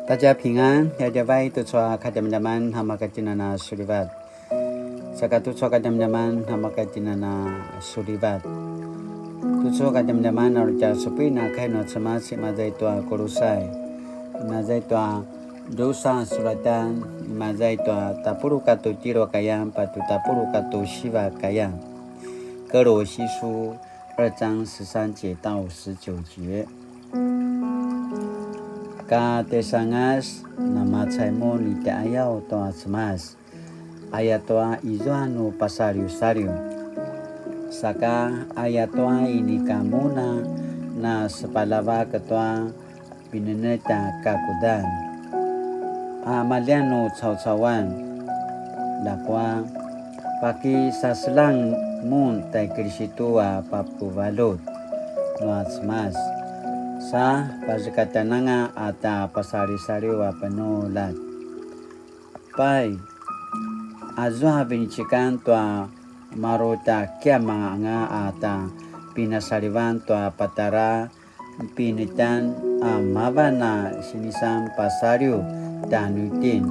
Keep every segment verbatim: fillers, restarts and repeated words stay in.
大家平安, djavadjavai tucu a kadjamadjaman a makatjinana sulivat. Saka tucu a kadjamadjaman a makatjinana sulivat. Tucu a kadjamadjaman a uri tja supuin a kai nua Cemas imaza i tua Kulusai. Imaza i tua drusa sulatan, imaza i tua tapuluq katua tjelu a kayan, patje tapuluq katua siva a kayan. 歌羅西書二章十三節到十九節。 Ka tjaisangas, namacay mun i tjaiqayaw tua Cemas, ayatua izua nu pasaliwsaliw. Saka ayatua inika mun a na sepaljavak tua pinenetj a kakudan a maljian nu caucauan. Ljakua, pakisaseljang mun tai Kilisitu a papuvaljut nua Cemas, sa pazekatjananga a tja pasalisaliw a penuljat. Pai, azua vinecikan tua maru tja kiamanga a tja pinasalivan tua patjara pinetjan a mavan a sinisan pasaliw tjanuitjen.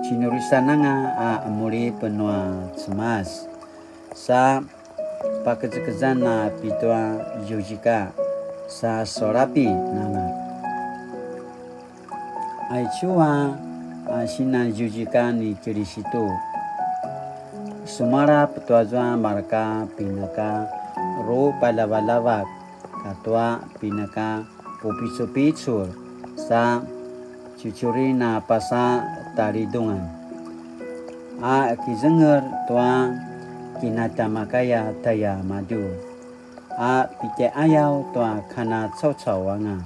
Cinurisananga a muri penua Cemas, sa pakezekezan a pitua zuzika, sa sulapi nanga. Aicu a, a sinan zuzika ni Kilisitu, sumalap tuazua marka pinaka rupaljavaljavak katua pinaka pupicupicul sa cucurin a pasa talidungan, a kizenger tua kinatjamakaya tjaiamadju, a pitjaiqayaw tua kanacaucauanga.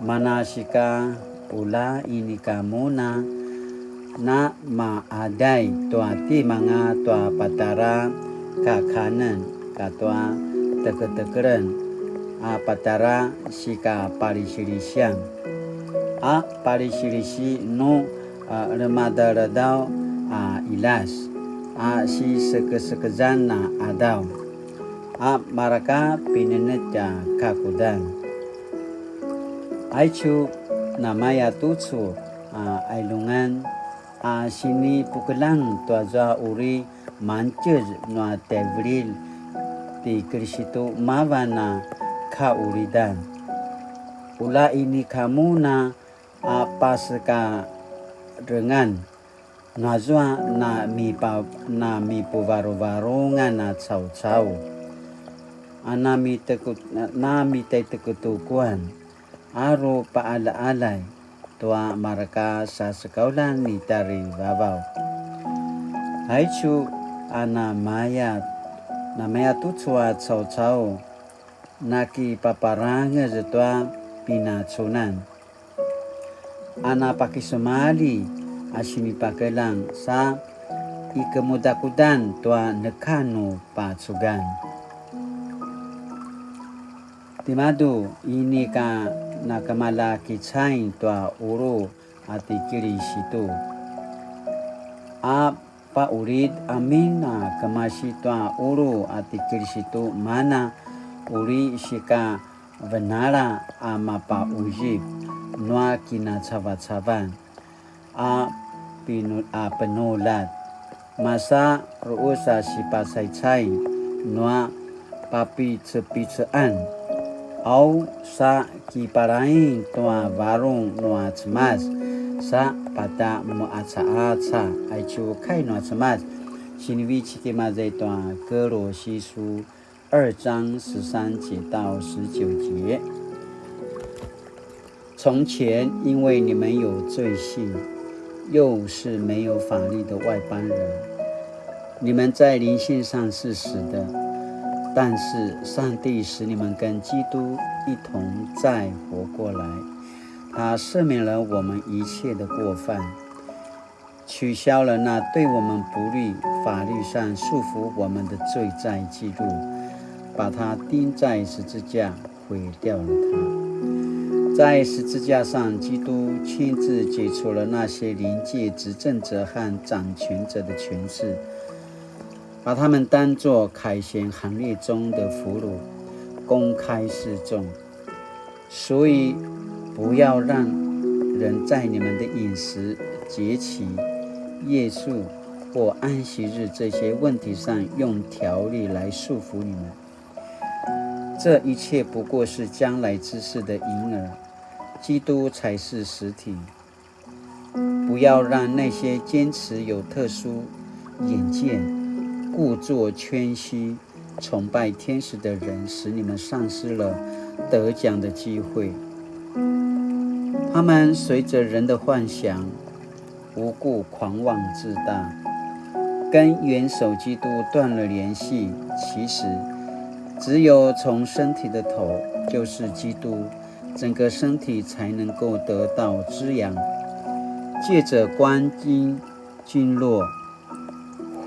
Manasika ula inika mun a na maaday tua timanga tua patjara kakanen katua teketekelen a patjara sika palisilisian, a palisilisi nu a remadaledaw a qiljas, a sisekesekezan a qadaw, a marka pinenetj a kakudan. Aicu namaya tucu a qailungan a sinipukeljang tuazua uri mangtjez nua tjaivililj ti Kilisitu mavan a kaqulidan. Ula inika mun a a pasekarengan nazua na mipa-, na mipuvaruvarungan a caucau, a na miteku-, na mitaitekutukuan, a rupaqaljaqaljay tua marka sasekauljan ni Tjarivavaw. Aicu a namaya, namaya tucu a caucau, nakipaparangez tua pinacunan, a napakisumalji a sinipakeljang sa ikemudakudan tua neka nu pacugan. Timadju inika nakemalja kicaing tua qulu a ti Kilisitu, a paqulid amin a kemasi tua qulu a ti Kilisitu mana uri sika venala a mapaquzip nua kinacavacavan a pinu-, a penuljat. Masa ruus a sipacaicai nua papicepicean, au sa kipalaing tua varung nua Cemas, sa pata meqacaqaca. Aicu kai nua Cemas, sinivecik imaza i tua 歌罗西書二章十三节到十九节。从前因为你们有罪性，又是没有法律的外邦人，你们在灵性上是死的，但是上帝使你们跟基督一同再活过来，他赦免了我们一切的过犯，取消了那对我们不利、法律上束缚我们的罪债记录，把它钉在十字架，毁掉了它。在十字架上，基督亲自解除了那些灵界执政者和掌权者的权势，把他们当作凯旋行列中的俘虏，公开示众。所以，不要让人在你们的饮食、节期、月朔或安息日这些问题上用条例来束缚你们。这一切不过是将来之事的影儿，基督才是实体。不要让那些坚持有特殊眼见、故作谦虚、崇拜天使的人使你们丧失了得奖的机会。他们随着人的幻想，无故狂妄自大，跟元首基督断了联系。其实，只有从身体的头，就是基督，整个身体才能够得到滋养。借着关节经络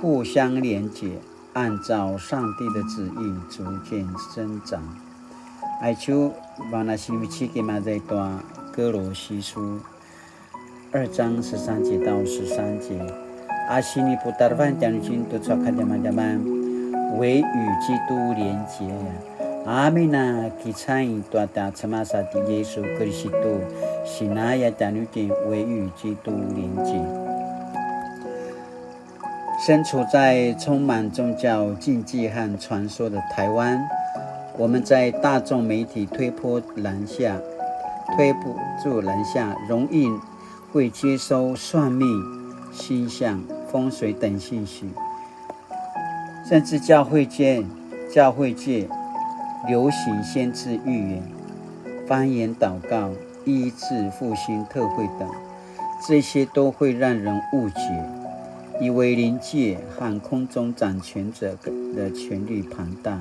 互相连结，按照上帝的旨意逐渐生长。Aicu, vana sinivecik i maza i tua Kelosisu 二章十三节到十三节。A siniputarevan tjanuitjen tucu a kadjamadjaman, 唯与基督连结. Amin a kicaing tua tja Cemas a ti Yesu Kiristu, sinaya tjanuitjen 唯与基督连结。身处在充满宗教禁忌和传说的台湾，我们在大众媒体推波篮下，推波助澜下，容易会接收算命、星象、风水等信息，甚至教会界、教会界流行先知预言、方言祷告、医治复兴特会等，这些都会让人误解，以为灵界和空中掌权者的权力庞大。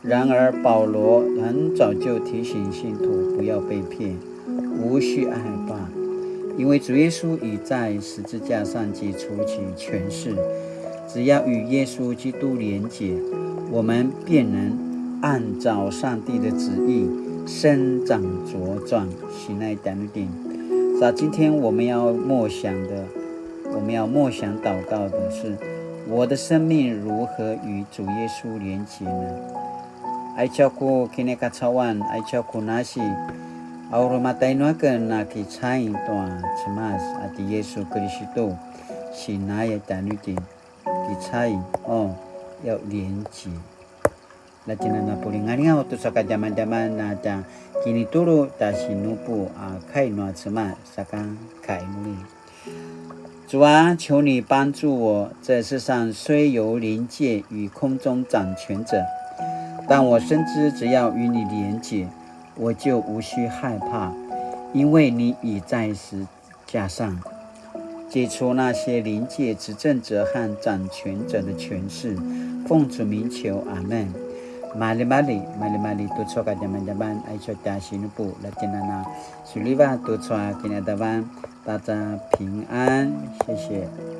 然而，保罗很早就提醒信徒不要被骗，无需害怕，因为主耶稣已在十字架上解除其权势。只要与耶稣基督连结，我们便能按照上帝的旨意生长茁壮。Sinaya tjanuitjen. 那今天我们要默想的，我们要默想祷告的是，我的生命如何与主耶稣连结呢？Aicu a ku kinikacauan, aicu a ku nasi, a uri matainu aken a kicaing tua Cemas a ti Yesu Kiristu, sinaya tjanuitjen, kicaing, o, 要连结。Na tjinana pulingalingaw tucu a kadjamadjaman a tja kinitulu tja sinupu a kai nua Cemas saka kai nua. 主啊，求你帮助我，这世上虽有灵界与空中掌权者，但我深知只要与你连结，我就无需害怕，因为你已在十架上解除那些灵界执政者和掌权者的权势。奉主名求，阿们。Malimali, malimali tucu a kadjamadjaman, aicu a tja sinupu, na tjinana suliva tucu a kinaqadavan, 大家平安，谢谢。